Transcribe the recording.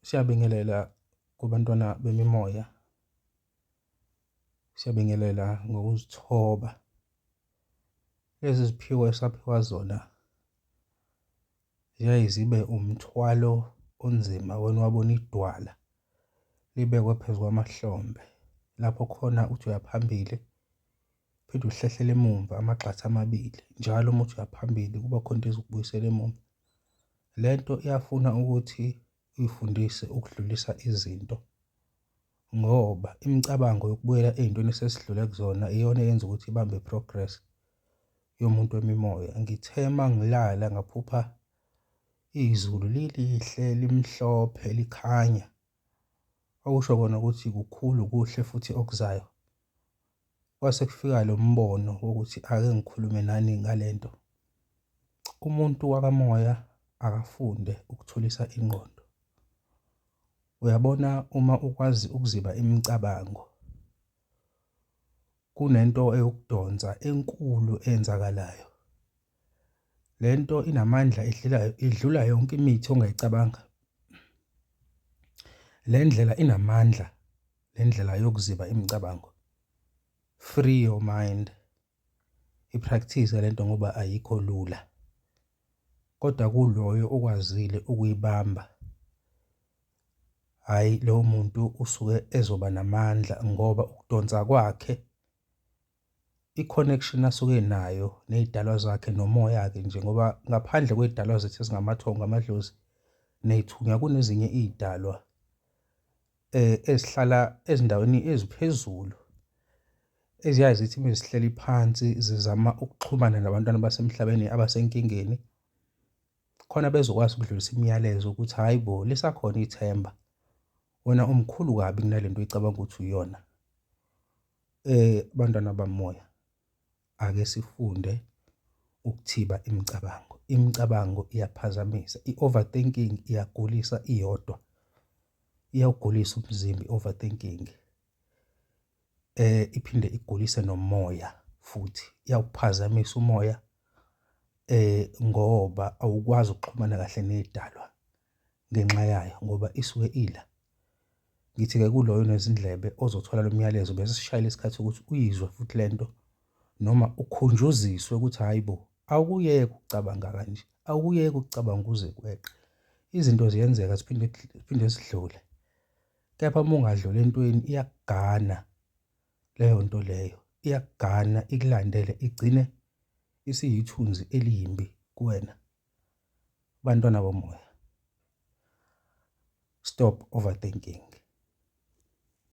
Siyabingelela kubantwana bemimoya, siyabingelela ngokuzithoba. Lezi ziphiwo esaphiwa zona ziyaye zibe umthwalo onzima, wena wabona idwala libekwe phezu kwamahlombe lapho khona uthi uyaphambili phinde uhlehlele emumva amagxathu amabili njalo uma uthi uyaphambili kuba khona into ezokubuyisela emumva. Le nto iyafuna ukuthi uyifundise ukudlulisa izinto ngoba imicabango yokubuyela ey'ntweni esesidlule kuzona iyona eyenza ukuthi ibambe i-progress yomuntu wemimoya. Ngithe uma ngilala ngaphupha izulu lilihle limhlophe likhanya, okusho kona ukuthi kukhulu kuhle futhi okuzayo. Kwase kufika lo mbono wokuthi ake ngikhulume nani ngale nto. Umuntu wakamoya akafunde ukuthulisa ingqondo. Uyabona uma ukwazi ukuziba imicabango, kunento eyokudonsa enkulu eyenzakalayo. Le nto inamandla idlula, idlula yonke imithi ongayicabanga. Le ndlela inamandla, le ndlela yokuziba imicabango. Free your mind. I-practice le nto ngoba ayikho lula. Kodwa kuloyo okwazile ukuyibamba, hhayi lowo muntu usuke ezoba namandla ngoba ukudonsa kwakhe i-connection asuke enayo ney'dalwa zakhe nomoya-ke nje ngoba ngaphandle kwey'dalwa zethu ezingamathongo, amadlozi ney'thunywa kunezinye iy'dalwa ezihlala ezindaweni eziphezulu eziyaye zithi uma zihleli phansi zizama ukuxhumana nabantwana basemhlabeni abasenkingeni khona bezokwazi ukudlulisa imiyalezo ukuthi hhayi bo lisakhona ithemba wena umkhulu kabi kunalento oyicabanga ukuthi uyona. Bantwana bamoya, ake sifunde ukuthiba imicabango. Imicabango iyaphazamisa, i-overthinking iyagulisa iyodwa, iyawugulisa umzimba i-overthinking. Iphinde igulise nomoya futhi, iyawuphazamisa umoya ngoba awukwazi ukuxhumana kahle ney'dalwa ngenxa yayo ngoba isuke ila. Ngithi-ke kuloyo onezindlebe ozothola lo myalezo bese sishayela isikhathi sokuthi uyizwe futhi le nto noma ukhunjuziswe ukuthi hhayi bo, awukuyeke ukucabanga kanje, awukuyeke ukucabanga kuze kweqe. Izinto ziyenzeka ziphinde ziphinde zidlule. Kepha uma ungadluli entweni iyakugana leyo nto leyo, iyakugana ikulandele igcine isiyithunzi elimbi kuwena. Bantwana bomoya, stop overthinking.